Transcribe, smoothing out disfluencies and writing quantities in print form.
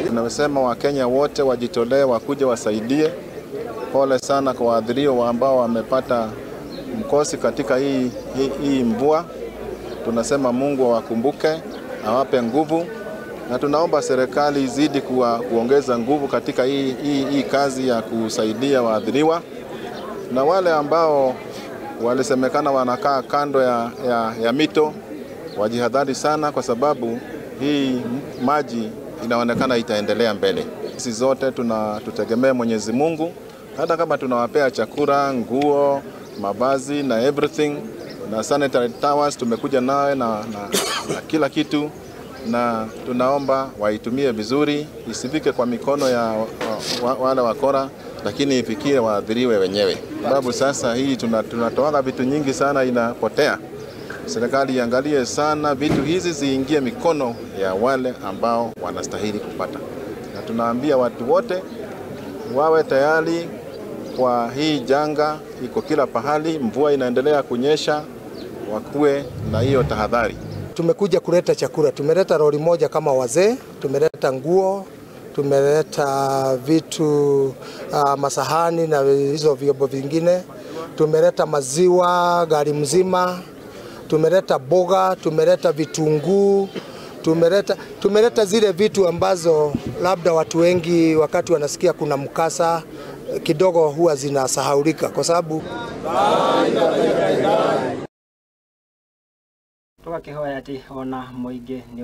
Tunasema Wakenya wote wajitolee, wakuje wasaidie. Pole sana kwa waathiriwa ambao wamepata mkosi katika hii mvua. Tunasema Mungu awakumbuke, awape nguvu, na tunaomba serikali izidi kuongeza nguvu katika hii kazi ya kusaidia waathiriwa. Na wale ambao walisemekana wanakaa kando ya mito wajihadhari sana, kwa sababu hii maji inaonekana itaendelea mbele. Sisi zote tutegemea Mwenyezi Mungu, hata kama tunawapea chakula, nguo, mavazi na everything, na sanitary towels tumekuja nawe na kila kitu, na tunaomba waitumie vizuri, isifike kwa mikono ya wale wakora, lakini ifikie waathiriwe wenyewe. Sababu sasa hii tunatoa vitu nyingi sana inapotea. Serikali iangalie sana vitu hizi ziingie mikono ya wale ambao wanastahili kupata. Na tunaambia watu wote wawe tayari kwa hii janga, iko kila pahali, mvua inaendelea kunyesha, wakuwe na hiyo tahadhari. Tumekuja kuleta chakula, tumeleta lori moja kama wazee, tumeleta nguo, tumeleta vitu, masahani na hizo vyombo vingine, tumeleta maziwa gari mzima, tumeleta boga, tumeleta vitunguu, tumeleta zile vitu ambazo labda watu wengi wakati wanasikia kuna mkasa kidogo huwa zinasahaulika kwa sababu tugakihoya ati ona muingi ni.